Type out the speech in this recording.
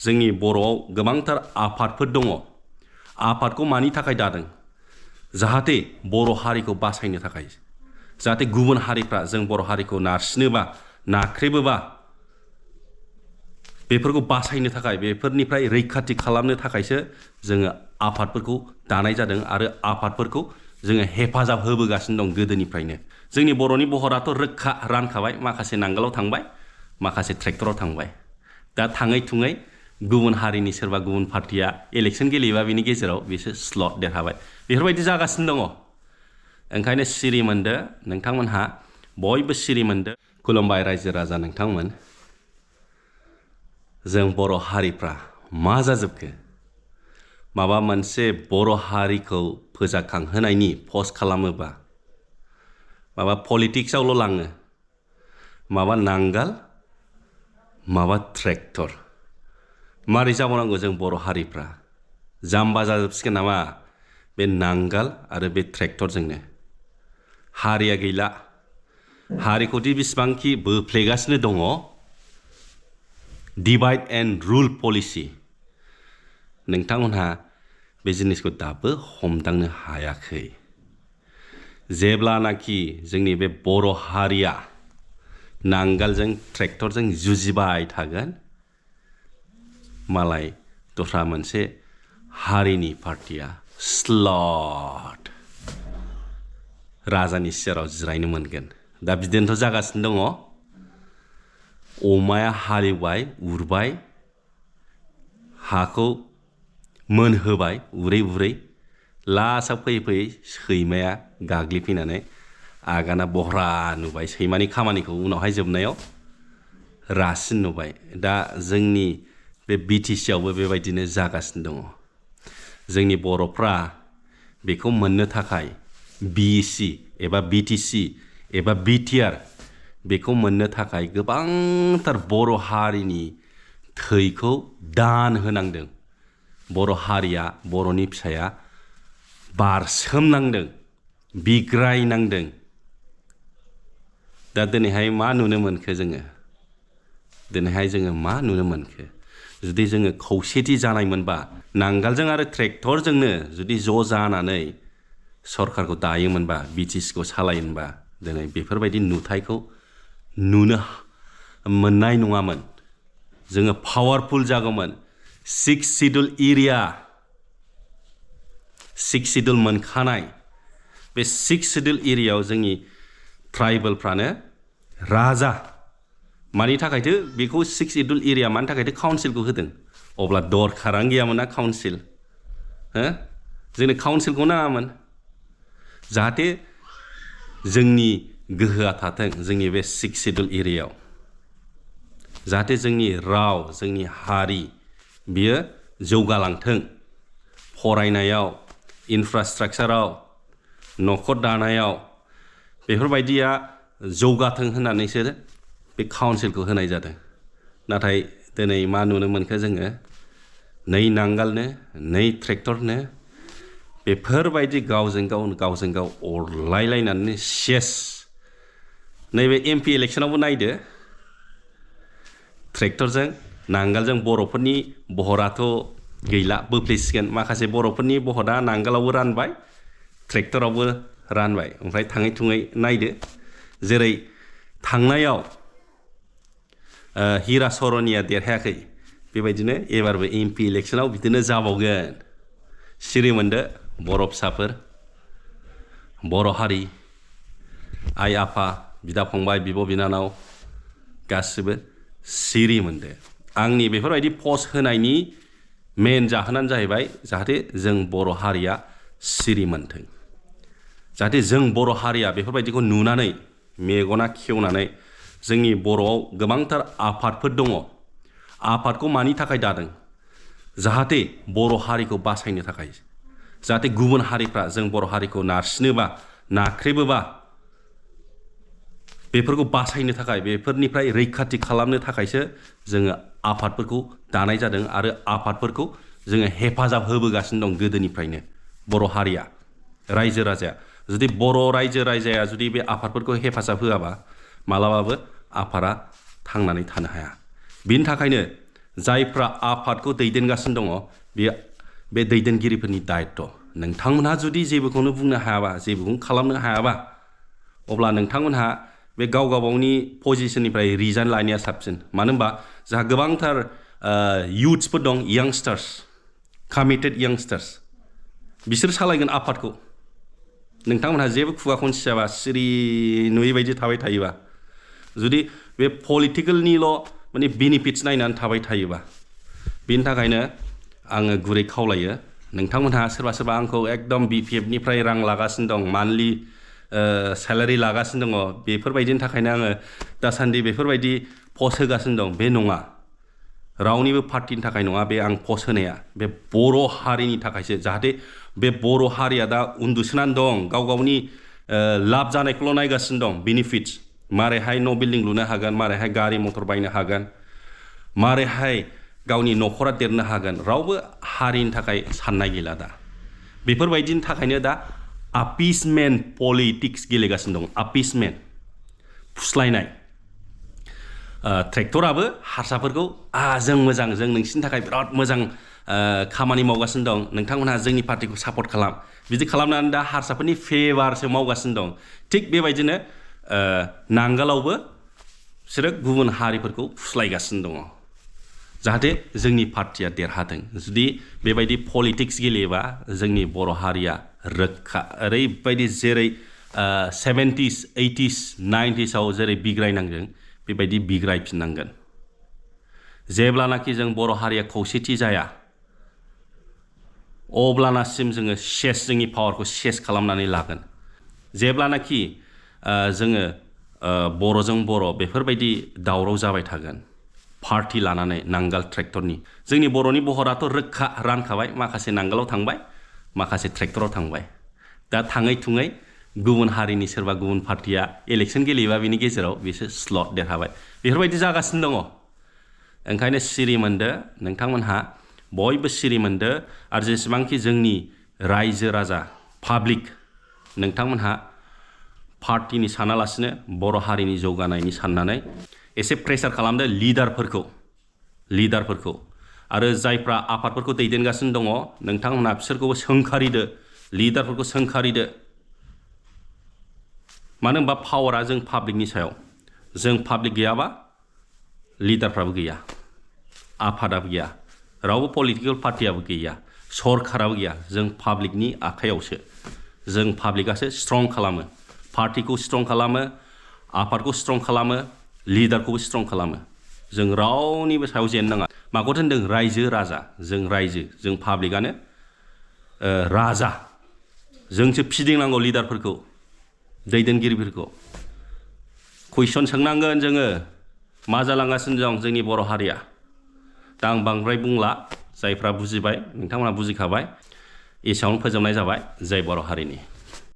जोंनि बर'आव गोबांथार आफादफोर दङ आफादखौ मानि थाखाय दादों जाहाथे बर' हारिखौ बासायनो थाखाय जाहाथे गुबुन हारिफ्रा जों बर' हारिखौ नारसिनोबा नाख्रेबोबा बेफोरखौ बासायनो थाखाय बेफोरनिफ्राय रैखाथि खालामनो थाखायसो जोङो आफादफोरखौ दानाय जादों आरो आफादफोरखौ जोङो हेफाजाब होबोगासिनो दं गोदोनिफ्रायनो जोंनि बर'नि बहराथ' रोखा रानखाबाय माखासे नांगोलाव थांबाय माखासे ट्रेक्टराव थांबाय दा थाङै थुङै गुबुन हारिनि सोरबा गुबुन पार्टिया इलेक्शन गेलेबा बिनि गेजेराव बिसोर स्लट देरहाबाय बेफोरबायदि जागासिनो दङ ओंखायनो सिरि मोनदो नोंथांमोनहा बयबो सिरि मोनदो खुलुमबाय रायजो राजा नोंथांमोन जों बर' हारिफ्रा मा जाजोबखो माबा मोनसे बर' हारिखौ फोजाखांहोनायनि पस्ट खालामोबा माबा पलिटिक्सआवल' लाङो माबा नांगाल माबा ट्रेक्टर मारै जाबावनांगौ जों बर' हारिफ्रा जाम्बा जाजोबसिगोन नामा बे नांगाल आरो बे ट्रेक्टरजोंनो हारिया गैला हारिखौदि बेसेबांखि बोफ्लेगासिनो दङ डिवाइड एन्ड रुल पलिसि नोंथांमोनहा बे जिनिसखौ दाबो हमदांनो हायाखै जेब्लानाखि जोंनि बे बर' हारिया नांगालजों ट्रेक्टरजों जुजिबाय थागोन मालाय दस्रा मोनसे हारिनि पार्टिया स्लट राजानि सेराव जिरायनो मोनगोन दा बिदिनोथ' जागासिनो दङ अमाया हालेवबाय उरबाय हाखौ मोनहोबाय उरै उरै लास्टआव फैयै फैयै सैमाया गाग्लिफैनानै आगाना बहरा नुबाय सैमानि खामानिखौ उनावहाय जोबनायाव रासिन नुबाय दा जोंनि बे BTC आवबो बेबायदिनो जागासिनो दङ जोंनि बर'फ्रा बेखौ मोननो थाखाय BEC एबा BTC एबा BTR बेखौ मोननो थाखाय गोबांथार बर' हारिनि थैखौ दान होनांदों बर' हारिया बर'नि फिसाया बारसोमनांदों बिग्रायनांदों दा दिनैहाय मा नुनो मोनखो जोङो दिनैहाय जोङो मा नुनो मोनखो जुदि जोङो खौसेथि जानायमोनबा नांगालजों आरो ट्रेक्टरजोंनो जुदि ज' जानानै सरकारखौ दायोमोनबा BTCखौ सालायोमोनबा दिनै बेफोरबायदि नुथायखौ नुनो मोननाय नङामोन जोङो पावारफुल जागौमोन 6 शिड्युल एरिया 6 शिड्युल मोनखानाय बे 6 शिड्युल एरियायाव जोंनि ट्राइबेलफ्रानो राजा मानि थाखायथो बेखौ 6 शिड्युल एरिया मानि थाखायथो काउन्सिलखौ होदों अब्ला दरखारानो गैयामोन ना काउन्सिल हो जोंनो काउन्सिलखौ नाङामोन जाहाथे जोंनि गोहोआ थाथों जोंनि बे 6 शिड्युल एरियायाव जाहाथे जोंनि राव जोंनि हारि बियो जौगालांथों फरायनायाव इनफ्रास्ट्राक्चाराव न'खर दानायाव बेफोरबायदिया जौगाथों होननानैसो बे काउन्सिलखौ होनाय जादों नाथाय दिनै मा नुनो मोनखो जोङो नै नांगालनो नै ट्रेक्टरनो बेफोरबायदि गावजों गाव अरलायलायनानै सेस नैबे MP इलेक्शनावबो नायदो ट्रेक्टरजों नांगालजों बर'फोरनि बहराथ' गैला बोफ्लेसिगोन माखासे बर'फोरनि बहरा नांगालावबो रानबाय ट्रेक्टरावबो रानबाय ओमफ्राय थाङै थुङै नायदो जेरै थांनायाव हिरा सरनिया देरहायाखै बेबायदिनो एबारबो MP इलेक्शनाव बिदिनो जाबावगोन सिरि मोनदो बर' फिसाफोर बर' हारि आइ आफा बिदा फंबाय बिब' बिनानाव गासिबो सिरि मोनदो आंनि बेफोरबायदि पस्ट होनायनि मेन जाहोनानो जाहैबाय जाहाथे जों बर' हारिया सिरि मोनथों जाहाथे जों बर' हारिया बेफोरबायदिखौ नुनानै मेगना खेवनानै जोंनि बर'आव गोबांथार आफादफोर दङ आफादखौ मानि थाखाय दादों जाहाथे बर' हारिखौ बासायनो थाखाय जाहाथे गुबुन हारिफ्रा जों बर' हारिखौ नारसिनोबा नाख्रेबोबा बेफोरखौ बासायनो थाखाय बेफोरनिफ्राय रैखाथि खालामनो थाखायसो जोङो आफादफोरखौ दानाय जादों आरो आफादफोरखौ जोङो हेफाजाब होबोगासिनो दं गोदोनिफ्रायनो बर' हारिया रायजो राजाया जुदि बर' रायजो राजाया जुदि बे आफादफोरखौ हेफाजाब होआबा मालाबाबो आफादा थांनानै थानो हाया बिनि थाखायनो जायफ्रा आफादखौ दैदेनगासिनो दङ बे दैदेनगिरिफोरनि दायित्व नोंथांमोनहा जुदि जेबोखौनो बुंनो हायाबा जेबोखौनो खालामनो हायाबा अब्ला नोंथांमोनहा बे गावगावनि पजिशननिफ्राय रिजाइन लानाया साबसिन मानो होनबा जोंहा गोबांथार युथ्सफोर दं यंगस्टार्स कमिटेड यंगस्टार्स बिसोर सालायगोन आफादखौ नोंथांमोनहा जेबो खुगाखौनो सियाबा सिरि नुयै बायदि थाबाय थायोबा जुदि बे पलिटिकेलनिल' माने बेनिफिट्स नायनानै थाबाय थायोबा बेनि थाखायनो आङो गुरै खावलायो नोंथांमोनहा सोरबा सोरबा आंखौ एकदम BPFनिफ्राय रां लागासिनो दं मान्थलि सेलारि लागासिनो दङ बेफोरबायदिनि थाखायनो आङो दासान्दि बेफोरबायदि पस्ट होगासिनो दं बे नङा रावनिबो पार्टिनि थाखाय नङा बे आं पस्ट होनाया बे बर' हारिनि थाखायसो जाहाथे बे बर' हारिया दा उन्दुसोनानै दं गावगावनि लाब जानायखौल' नायगासिनो दं बेनिफिट्स मारैहाय न' बिल्डिं लुनो हागोन मारैहाय गारि मटर बायनो हागोन मारैहाय गावनि न'खरा देरनो हागोन रावबो हारिनि थाखाय साननाय गैला दा बेफोरबायदिनि थाखायनो दा आपिसमेन्ट पलिटिक्स गेलेगासिनो दं आपिसमेन्ट फुस्लायनाय ट्रेक्टराबो हारसाफोरखौ जों मोजां जों नोंसिनि थाखाय बिराद मोजां खामानि मावगासिनो दं नोंथांमोनहा जोंनि पार्टिखौ सापर्ट खालाम बिदि खालामनानै दा हारसाफोरनि फेभारसो मावगासिनो दं थिग बेबायदिनो नांगालावबो बिसोरो गुबुन हारिफोरखौ फुस्लायगासिनो दङ जाहाथे जोंनि पार्टिया देरहाथों जुदि बेबायदि पलिटिक्स गेलेयोबा जोंनि बर' हारिया रोखा ओरैबायदि जेरै 70s 80s 90sआव जेरै बिग्रायनांदों बेबायदि बिग्रायफिननांगोन जेब्लानाखि जों बर' हारिया खौसेथि जाया अब्लानासिम जोङो जोंनि पावारखौ सेस खालामनानै लागोन जेब्लानाखि जोङो बर'जों बर' बेफोरबायदि दावराव जाबाय थागोन पार्टि लानानै नांगाल ट्रेक्टरनि जोंनि बर'नि बहराथ' रोखा रानखाबाय माखासे नांगालाव थांबाय माखासे ट्रेक्टराव थांबाय दा थाङै थुङै गुबुन हारिनि सोरबा गुबुन पार्टिया इलेक्सन गेलेयोबा बिनि गेजेराव बिसोर स्लट देरहाबाय बेफोरबायदि जागासिनो दङ ओंखायनो सिरि मोनदो नोंथांमोनहा बयबो सिरि मोनदो आरो जेसेबांखि जोंनि रायजो राजा पाब्लिक नोंथांमोनहा पार्टिनि सानालासिनो बर' हारिनि जौगानायनि साननानै एसे प्रेसार खालामदो लिडारफोरखौ आरो जायफ्रा आफादफोरखौ दैदेनगासिनो दङ नोंथांमोनहा बिसोरखौबो सोंखारिदो लिडारफोरखौ सोंखारिदो मानो होनबा पावारा जों पाब्लिकनि सायाव जों पाब्लिक गैयाबा लिडारफ्राबो गैया आफादाबो गैया रावबो पलिटिकेल पार्टियाबो गैया सरकाराबो गैया जों पाब्लिकनि आखायावसो जों पाब्लिकआसो स्ट्रं खालामो पार्टिखौ स्ट्रं खालामो आफादखौ स्ट्रं खालामो लिडारखौबो स्ट्रं खालामो जों रावनिबो सायाव जेननो नाङा माखौथो होनदों रायजो राजा जों रायजो जों पाब्लिकआनो राजा जोंसो फिदिंनांगौ लिडारफोरखौ दैदेनगिरिफोरखौ कुइसन सोंनांगोन जोङो मा जालांगासिनो दं जोंनि बर' हारिया दा आं बांद्राय बुंला जायफ्रा बुजिबाय नोंथांमोनहा बुजिखाबाय एसेयावनो फोजोबनाय जाबाय जय बर' हारिनि